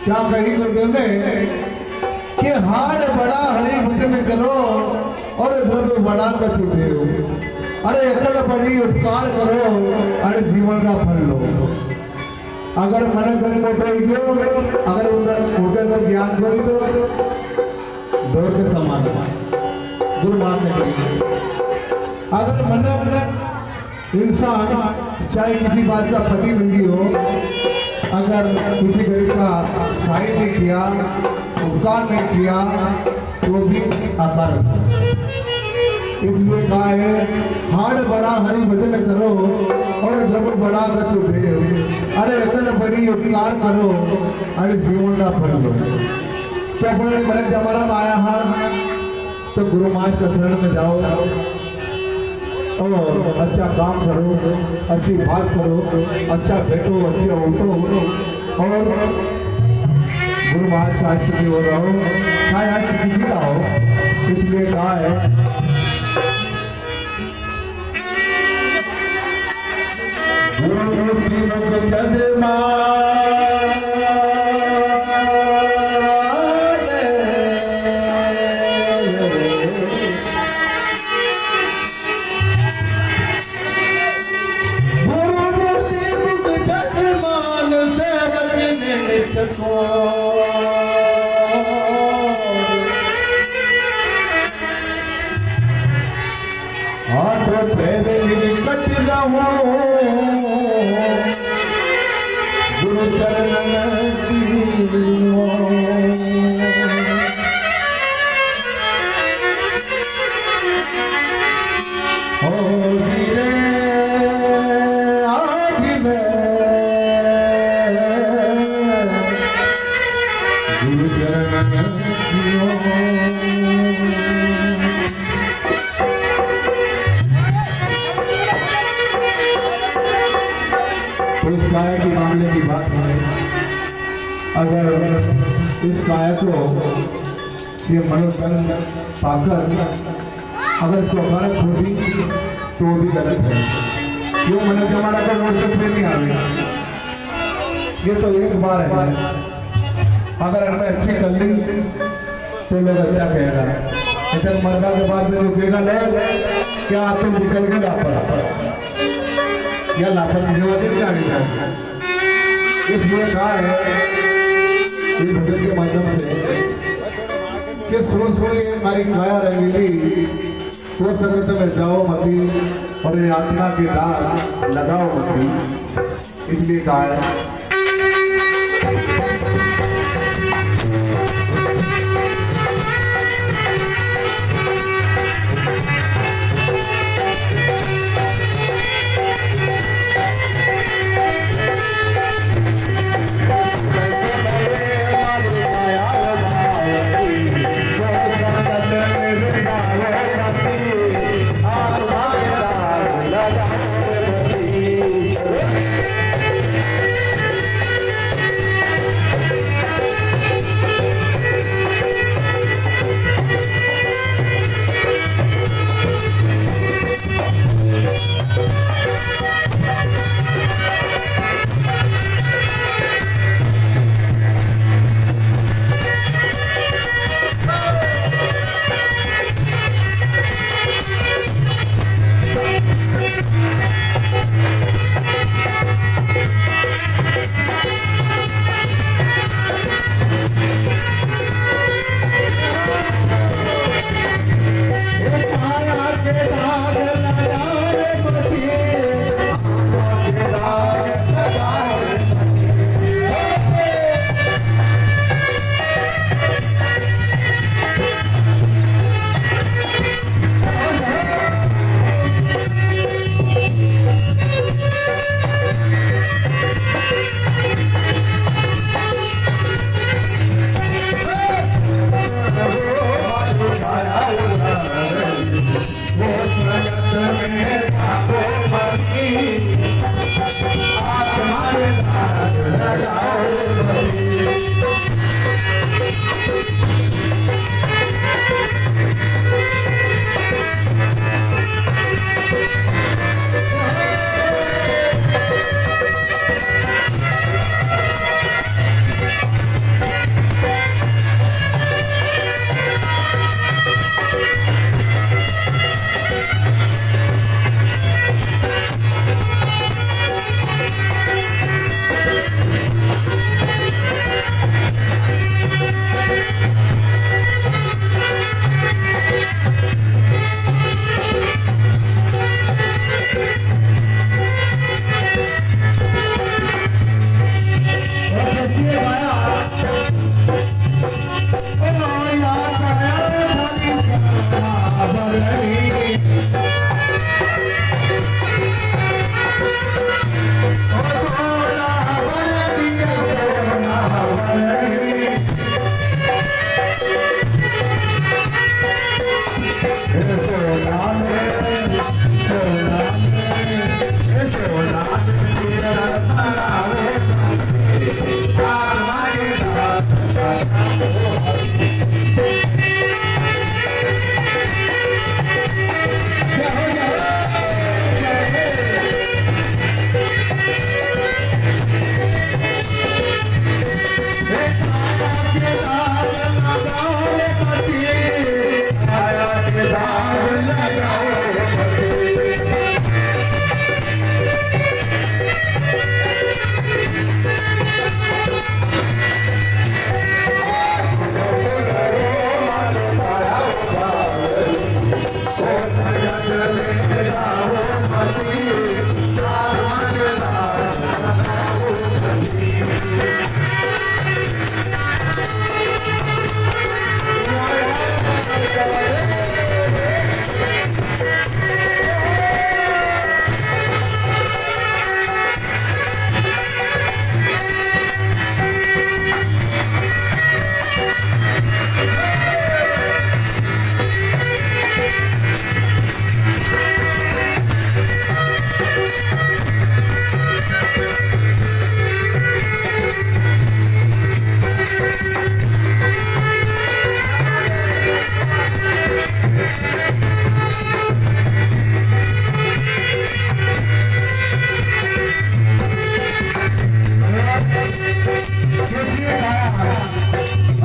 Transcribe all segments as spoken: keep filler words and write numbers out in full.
क्या कही गुरुदेव ने कि हाड़ बड़ा हरि भजन करो और द्रव्य बड़ा कछु देव। अरे अकल बड़ी उपकार करो, अरे जीवन का फल लो। अगर मन गंज मोटो ही गयो, अगर उनका, उनके अंदर ज्ञान कोई तो डोर के समान है। गुरु बात नहीं कही। अगर मन इंसान चाहे किसी बात का प्रतिबंधी हो, अगर किसी गरीब का सहाय नहीं किया, उपकार नहीं किया, तो भी अकर। इसलिए कहा है, हाड़ बड़ा हरि भजन करो और द्रव्य बड़ा कछु देव। अरे अकल बड़ी उपकार करो, अरे जीवन का फल लो। तो अपने मरे जमाना में आया है, तो गुरु महाराज का शरण में जाओ और अच्छा काम करो, अच्छी बात करो, अच्छा बैठो, अच्छा उठो और गुरु महाराज का आशिर्वाद हो रहा हो, चाहे आज किसी का हो, इसलिए कहा है। गुरु दीपक चंद्रमा गुरु दीपक चंद्रमा सेवक नित को। हाथ पैर निकट रहूं, गुरु चरणन दीनो। ओ धीरे आदि में गुरु चरणन दीनो। तो इस काया के मामले की बात है, अगर इस काया को ये मनोदंड पाकर अगर इसको अकारक छोड़ दी तो वो भी गलत है। यो मन जमाना का मोर्चा पे नहीं आवे, ये तो एक बार है। अगर हमने अच्छी कर ली तो लोग अच्छा कहेगा। इधर मरना के बाद में जो कहेगा लोग, क्या तुम निकल गए लापर, या लापर निकलवा दे क्या नहीं था? इसलिए कहा है ये भजन के माध्यम से कि सुन सुन ये हमारी काया रंगीली, वो संगत में जाओ मती और ये आत्मा के दाग लगाओ मती। इसलिए कहा है।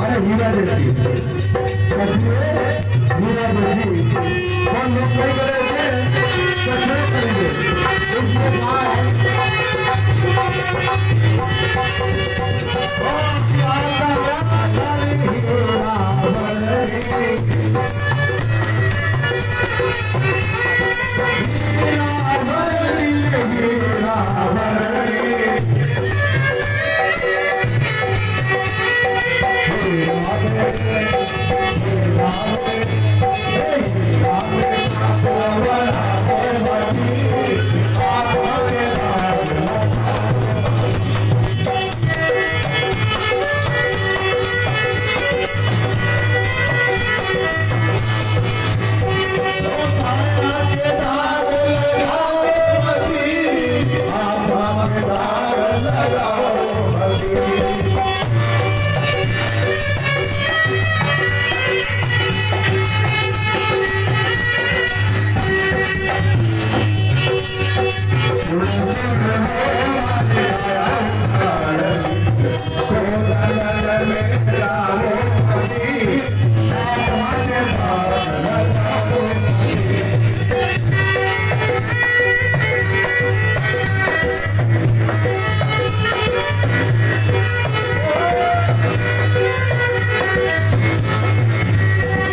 अरे हीरा देखिए, देखिए, हीरा देखिए, कौन लोग नहीं करे थे, तो क्यों करेंगे? इसमें कहा है, ओ प्यारा राजा हीरा भरे।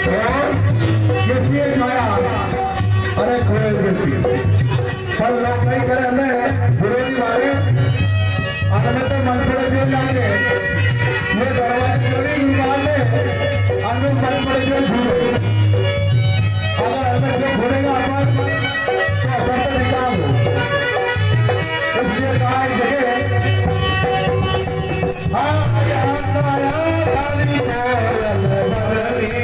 और ये पिए खाया, अरे कोयल बेटी। पर लोग नहीं करे हमें बुरे नहीं मारे। और हमें तो मन पड़े जो जाके ये दरवाजे चोरी निकाल ले, और जो मन पड़े जो झूठे। अगर हमें जो बोलेगा अपन, तो अपन तो निकाल दो। इसलिए कहा है, देखे, हाँ, यहाँ का आया, खाली कोयल बरनी।